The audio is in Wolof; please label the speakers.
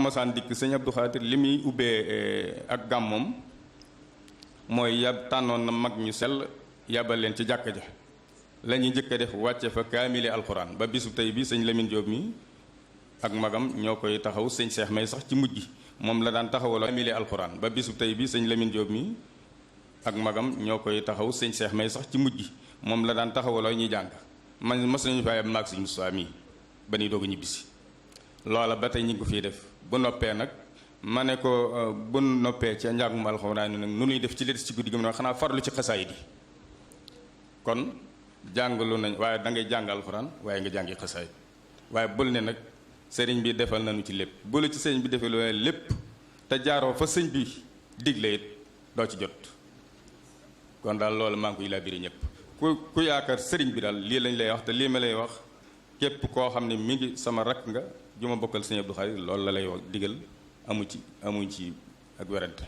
Speaker 1: mosaan dikk sëñ Abdou Khadir li muy ubbee ak gàmmoom mooy tànnoon na mag ñu sell yabal leen ci jàkka ja la ñuy njëkk a def wàcce fa kaamile alxuraan ba bisu tey bi sëñ Lamine Diop mi ak magam ñoo koy taxaw sëñ Cheikh may sax ci mujj gi moom la daan taxawaloo kaamile alxuraan ba bisu tey bi sëñ Lamine Diop mi ak magam ñoo koy taxaw sëñ Cheikh may sax ci mujj gi moom la daan taxawaloo ñuy jàng man mos nañu fay maag sëñ Moussa mii ba ñuy doog a ñibbisi loola ba tey ñu ngi ko fiy def bu noppee nag ma ne ko bu noppee ci njàngum alxuraan nag nu nuy def ci li des ci guddi gi mu ne xanaa farlu ci xasaayid yi kon jàngalu nañ waaye da ngay jàng alxuraan waaye nga jàngi xasaayid waaye bul ne nag sëriñ bi defal nañu ci lépp bu la ci sëriñ bi defee lu lépp te jaaroo fa sëñ bi digle it doo ci jot kon daal loolu maa ngi koy labiré ñëpp ku yaakaar sëriñ bi daal lii lañ lay wax te lii ma lay wax képp koo xam ne mi ngi sama rakk nga ju ma bokkal sëñ Abdou Khadir loolu la lay wax digal amu ci ak werante